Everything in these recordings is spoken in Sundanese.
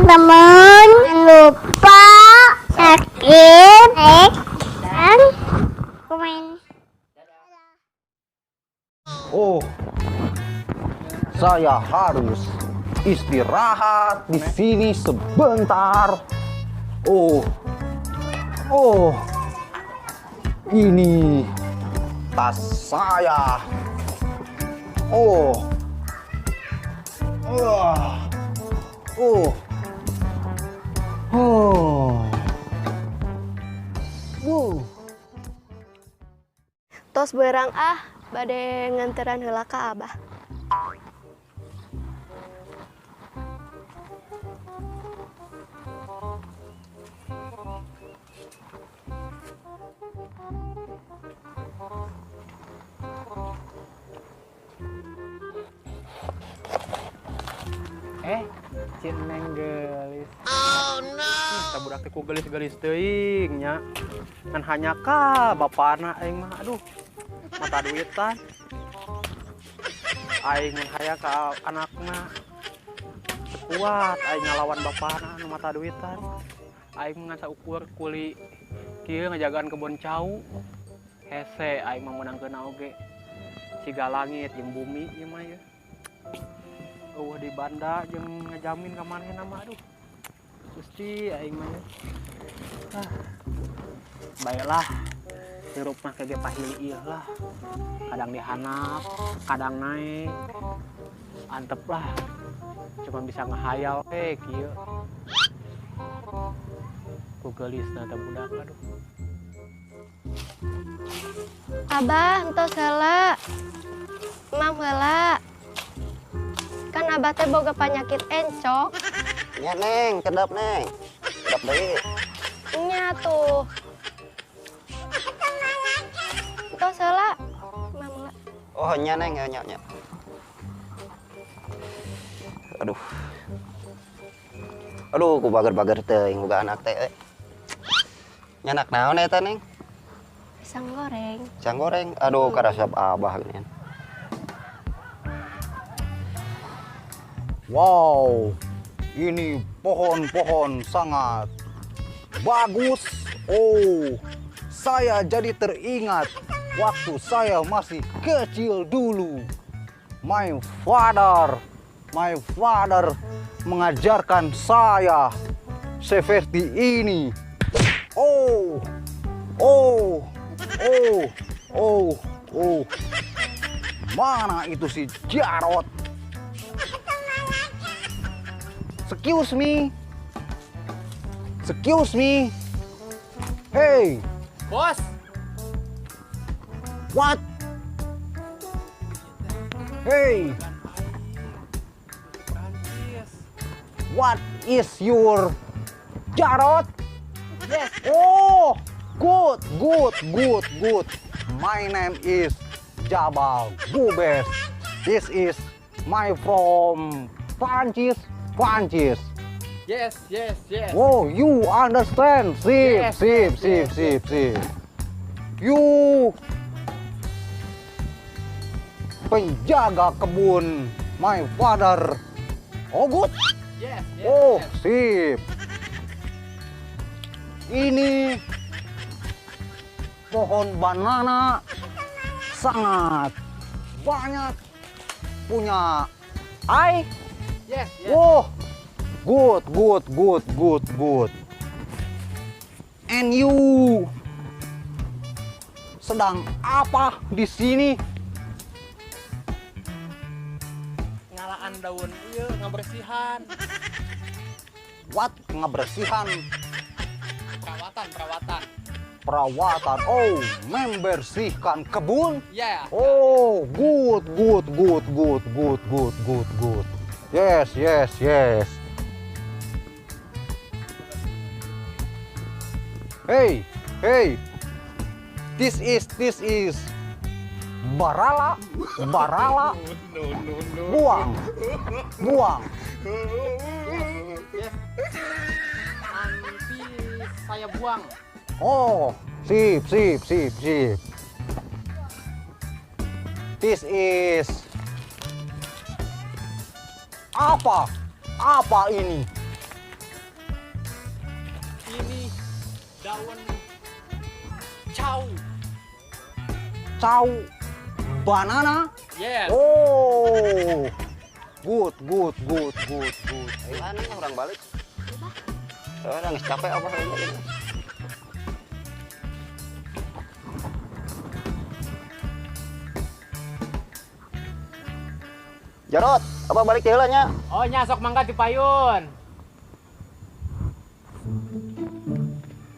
Teman-teman, jangan lupa subscribe, like, dan komen. Oh, saya harus istirahat di sini sebentar. Oh, oh, ini tas saya. Oh, oh, oh, oh, oh. Tos beurang ah, bade nganteran heula ka Abah. Eh, cin Neng geulis. Oh no. Budak teh ku geulis-geulis teuing nya. Ngan hanya ka bapana aing mah, aduh. Mata duitan. Aing mun hayang ka anakna. Kuat aing ngalawan bapana nu mata duitan. Aing mah ngan saukur kuli kieu ngajagaan kebon cau. Hese aing mah meunangkeun oge. Siga langit jeung bumi ieu mah ieu. Eueuh di banda jeung ngajamin ka manehna mah, aduh. Gusti aing mah. Ah. Baiklah. Hirup mah kege pahili ieu lah. Kadang dihanap, kadang naik. Antep lah. Cuma bisa ngehayal kieu. Ku geulisna teh budak, aduh. Abah, entos heula. Mam heula. Kan Abah teh boga penyakit encok. Nya Neng, kedap Neng. Kedap deui. Nya tuh. Entos heula. Mam heula. Oh, nya Neng, nya nya. Aduh. Aduh, ku bager-bager teuing boga anak teh euy. Nyanak naon eta Neng? Pisang goreng. Pisang goreng. Aduh, karasap Abah geuningan. Wow, ini pohon-pohon sangat bagus. Oh, saya jadi teringat waktu saya masih kecil dulu. My father mengajarkan saya seperti ini. Oh, oh, oh, oh, oh. Mana itu si Jarot? Excuse me. Excuse me. Hey. Bos. What? Hey. What is your Jarot? Yes. Oh, good, good, good, good. My name is Jabal Gubes. This is my from Prancis. Prancis. Yes, yes, yes. Oh, you understand? Sip, Yes, sip, yes, sip, yes, sip, sip. You penjaga kebun, my father. Oh, good. Yes, yes, Oh, yes. sip. Ini pohon banana sangat banyak punya ai. Yes, yes. Oh, good, good, good, good, good. And you sedang apa di sini? Ngalaan daun ieu, ngabersihan. What? Ngabersihan? Perawatan, perawatan. Perawatan. Oh, membersihkan kebun? Yeah. Oh, good, good, good, good, good, good, good, good. Yes, yes, yes. Hey, hey. This is barala, barala. No, no, no. Buang, buang. Yes, yes. Nanti saya buang. Oh, sip, sip, sip, sip. This is apa? Apa ini? Daun cau. Cau banana. Yes. Oh, good, good, good, good, good. Ayo aneh urang balik. Soalnya geus capek apa hari ini. Jarot, apa balik heula nya? Oh nya sok mangga di payun.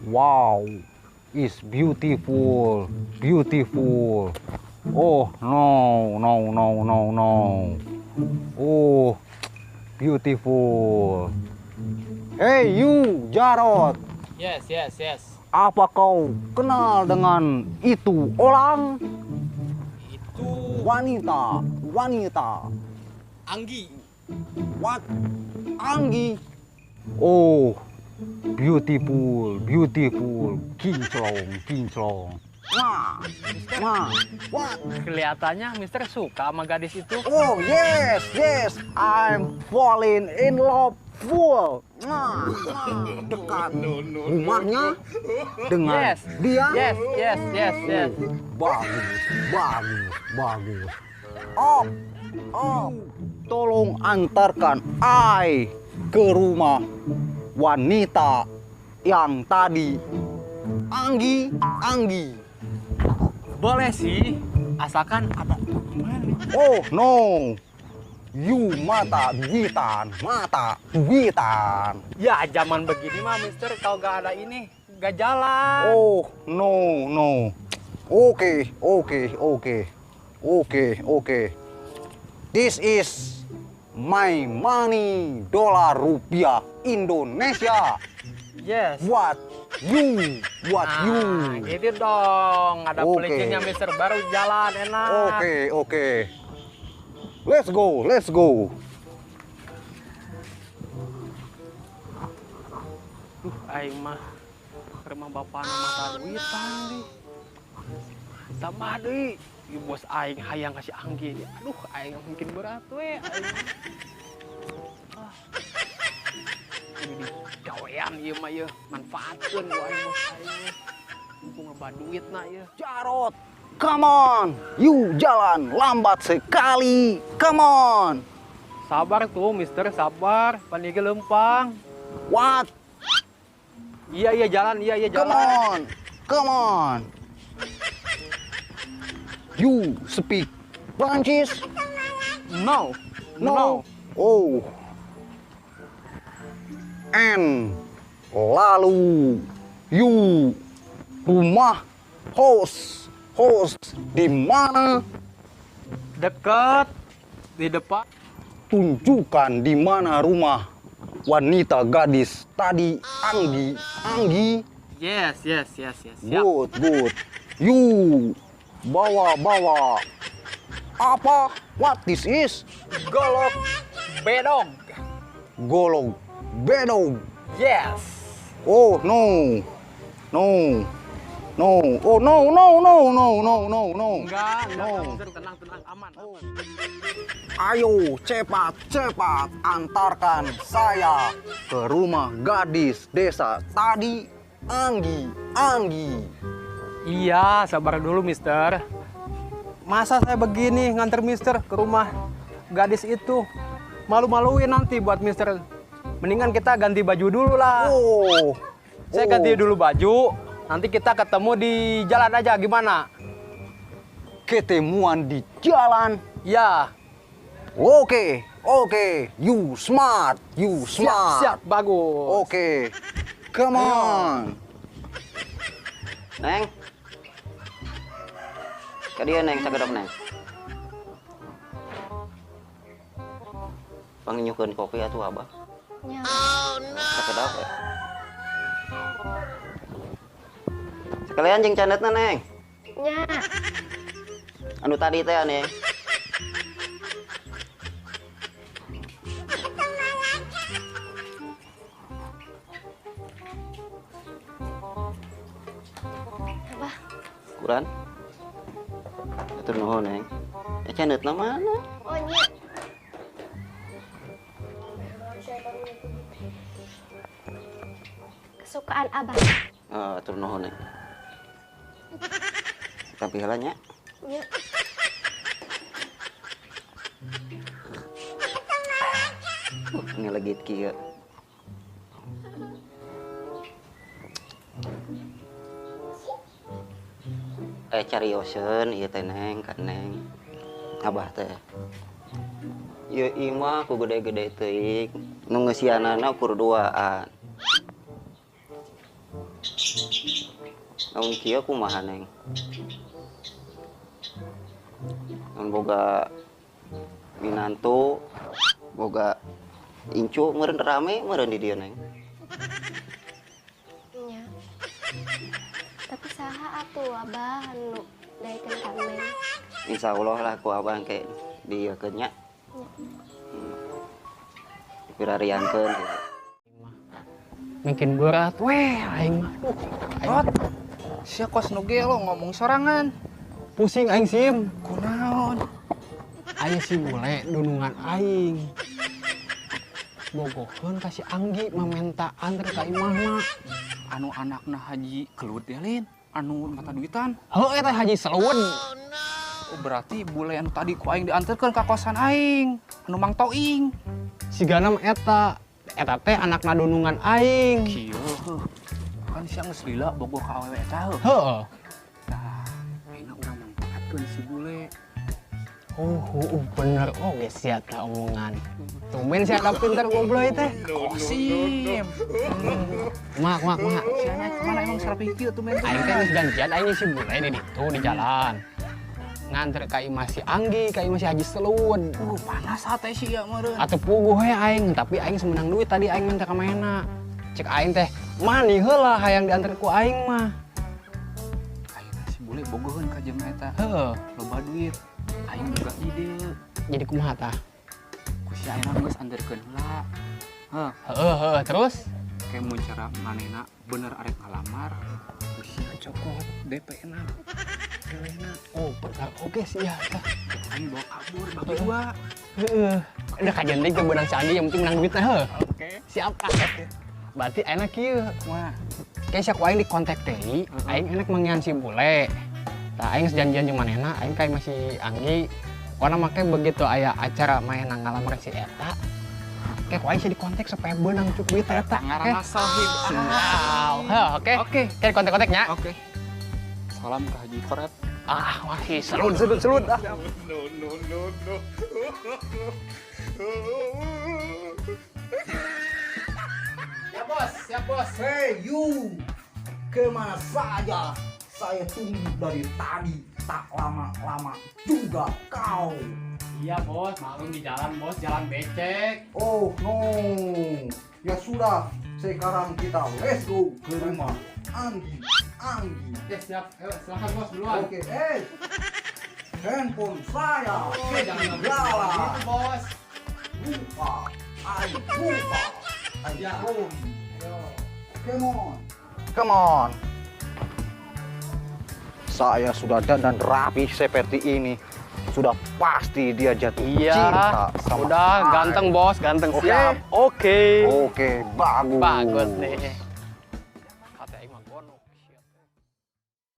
Wow, is beautiful, beautiful. Oh no, no, no, no, no. Oh, beautiful. Hey you, Jarot. Yes, yes, yes. Apa kau kenal dengan itu orang? Itu wanita, wanita. Anggi. What? Anggi. Oh, beautiful, beautiful. Kinclong, kinclong. Nah, nah, what? Kelihatannya Mister suka sama gadis itu. Oh yes, yes, I'm falling in love full. Nah, nah, dekat rumahnya dengan yes. Dia. Yes, yes, yes, yes. Bagus, bagus, bagus. Oh, oh, tolong antarkan I ke rumah wanita yang tadi. Anggi, Anggi. Boleh sih, asalkan ada money. Oh no, you mata duitan, mata duitan. Ya zaman begini mah Mister, kalau gak ada ini gak jalan. Oh no no, oke oke oke oke oke. This is my money, dolar rupiah Indonesia. Yes. What you, what nah, you. Gitu dong, ada okay. Pelicinnya Mister, baru jalan enak. Oke, okay, oke. Okay. Let's go, let's go. Duh, aing mah rumah bapak mata duitan deh. Tambah deui, bos aing hayang kasih Anggi. Aduh, aing mungkin berat we. Aing. Ah. Ini gawean ieu mah ieu, manfaatkeun ku aing bos aing. Mumpung loba duitna ieu. Jarot, come on. You jalan lambat sekali. Come on. Sabar tuh, Mister, sabar. Pan ieu lempang. What? Iya, iya jalan, iya, iya jalan. Come on. Come on. You speak Prancis? No. No. No. Oh. And lalu you rumah host, host di mana? Dekat di depan. Tunjukkan di mana rumah wanita gadis tadi, Anggi, Anggi. Yes, yes, yes, yes. Siap. Good, good. You bawa, bawa. Apa? What this is? Golok bedog. Golok bedog. Yes. Oh no, no, no. Oh no, no, no, no, no, no, no. Enggak, enggak, No. Mister, tenang, tenang, aman, aman. Ayo cepat, cepat antarkan saya ke rumah gadis desa tadi, Anggi, Anggi. Iya, sabar dulu, Mister. Masa saya begini nganter Mister ke rumah gadis itu? Malu-maluin nanti buat Mister. Mendingan kita ganti baju dulu lah. Oh, Saya ganti dulu baju, nanti kita ketemu di jalan aja, gimana? Ketemuan di jalan. Ya. Oke, oke. You smart, you Siap, smart. siap, bagus. Oke, come on. Neng. Ka dieu Neng sagedok Neng. Panginyukeun kopi atuh Abah. Nya. Sakedap ya. Sekalian jeung candetna Neng. Nya. Anu tadi teh Neng. Abah. Kurang. Atur nuhun Neng. Ya candetna mana? Oh nya. Kesukaan Abah. Hatur nuhun, Neng. Tapi heula nya. Nya. Ini legit kieu. Carioseun ieu teh Neng ka Neng. Abah teh. Ieu imah ku gede-gede teuing, nu ngeusianana ukur duaan. Lamun kieu kumaha Neng? Lamun boga minantu, boga incu meureun rame meureun di dieu Neng. Nya. Tapi saha atuh Abah anu daekeun ka Neng? Insyaallah lah ku Abah engke dieukeun nya. Pirariankeun gitu. Makin berat weh aing mah. Rot. Sia kos nu gelo ngomong sorangan. Pusing aing sim. Kunaon? Aya si bule dunungan aing. Bogoheun ka si Anggi mamenta anter ka imahna. Anu anakna Haji Kelut ya Lin, anu mata duitan. Heuh eta Haji Selun. Oh, berarti bule anu tadi ku aing dianterkeun ka kosan aing, anu Mang Toing. Sigana mah eta. Eta teh anakna dunungan aing. Kieu heuh. Kan sia geus lila bogoh ka awewe eta heuh. Heuh. Tah, ayeuna urang mangpaatkeun si bule. Oh, bener oge sia teh omongan. Tumben sia ada pinter goblok teh. Kosim. Mak. Sia naik kemana emang sarapi kieu tumben tuh. Aing teh geus janjian aing si bule di ditu di jalan. Nganter ka imah si Anggi, ka imah si Haji Selun. Panas hate si ieu meureun. Atuh puguh we aing, tapi aing semenang duit tadi aing minta ka mana. Cek aing teh, mani heula hayang dianter ku aing mah. Ayeuna si bule bogoheun ka jelema eta. Heeh. Loba duit. Aing boga ide. Jadi kumaha tah? Ku si ayeuna geus anterkeun heula. Heuh. Heeh, terus? Kayak mun cara manehna bener arek ngalamar, ku sia cokot DP-na. Oh, bener oge sih ya. Aing bawa kabur bagi dua. Heeh. Udah kajian deui ke beunang si Anggi yang penting menang duitna heuh. Oke. Siap. Oke. Berarti enak kieu. Wah. Kayak sia ku aing di kontak deui, aing enak mangian si bule. Tah aing sejanjian jeung manehna, aing kayak masih Anggi. Karena make begitu aya acara main ngalamar si eta. Kayak ku aing sih di kontak supaya beunang cuk duit eta. Ngaranna sahib. Wow. Heuh, oke. Oke. Kayak kontak-kontaknya. Oke. Salam ke Haji Koret. Ah, masih selun. Ah. No, no, no, no. Ya bos, siap bos. Hey you, kemana saja? Saya tunggu dari tadi, tak lama-lama juga kau. Iya bos, maklum di jalan bos, jalan becek. Oh no, ya sudah, sekarang kita let's go ke rumah Anggi. Anggi. Oke siap, ayo silakan bos duluan. Oke, handphone saya ketinggalan. Gitu bos. Lupa, I lupa, I sorry. Come on. Come on. Saya sudah dandan rapi seperti ini. Sudah pasti dia jatuh cinta sama Udah saya. ganteng bos, ganteng Oke. siap. Oke. Oke, bagus. Bagus nih.